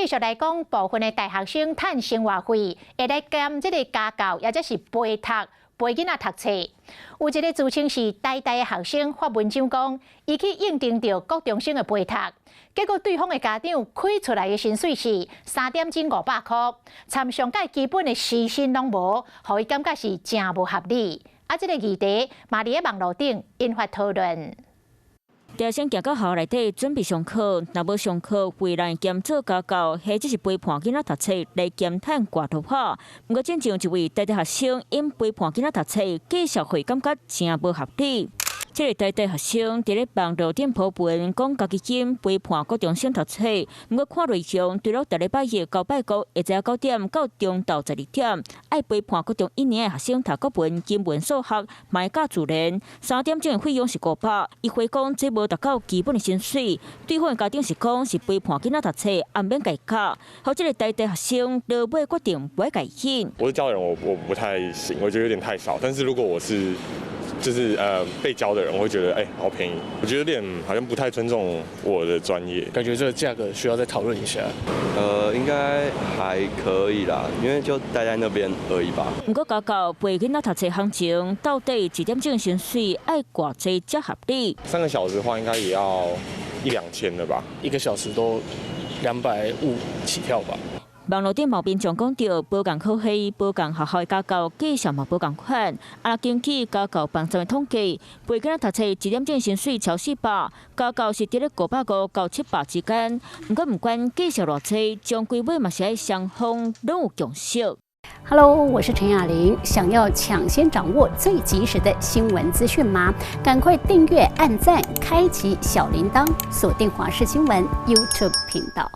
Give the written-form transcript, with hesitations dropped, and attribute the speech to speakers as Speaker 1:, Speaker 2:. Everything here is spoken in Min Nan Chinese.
Speaker 1: 繼續來講，部分的大學生趁生活費，會來兼這个家教，抑或者是陪讀陪囡仔讀冊。有一个自稱是台大的學生發文章講，伊去應徵著國中生的陪讀，結果對方的家長開出來的薪水是3點鐘500箍，參上蓋基本的時薪攏無，予伊感覺是誠無合理。啊，這个議題嘛佇咧網路頂引發討論。
Speaker 2: 大學生行到學校內底準備上課，若無上課，回來兼做家教，或者是陪伴囡仔讀冊來兼趁掛頭髮。毋過，進前一位台大學生因陪伴囡仔讀冊，計數會感覺誠無合理。這个台大學生佇咧網路頂 po 文，講家己兼陪伴國中生讀冊，毋過看內容，除了逐禮拜一到拜五下晝9點到中晝12點，愛陪伴國中一年的學生讀國文、英文、數學，嘛會教自然，3點鐘的費用是500。伊回講這無達到基本的薪水，對方的家長是講是陪伴囡仔讀冊，也免共教。予這个台大學生落尾決定無愛共伊。
Speaker 3: 我是教的人，我不太行，我覺得有點太少。但是如果我是就是被教的人，我會覺得欸，好便宜，我覺得有點好像不太尊重我的專業，
Speaker 4: 感覺這個價格需要再討論一下。
Speaker 5: 應該還可以啦，因為就待在那邊而已吧。
Speaker 2: 毋過家教陪囡仔讀冊行情，到底一點鐘薪水愛偌濟才合理？
Speaker 3: 3個小時的話，應該也要一兩千了吧？
Speaker 4: 1個小時都250起跳吧。
Speaker 2: 網路頂有民眾講著，無仝科系、無仝學校的家教價數嘛無仝款。啊，根據家教網站的統計，陪囡仔讀冊一點鐘薪水超400，家教是佇咧550到700之間。毋過毋管價數偌濟，終歸尾嘛是愛雙方攏有共識。
Speaker 6: Hello，我是陳雅玲。想要搶先掌握最及時的新聞資訊嗎？趕快訂閱、按讚、開啟小鈴鐺，鎖定華視新聞 YouTube 頻道。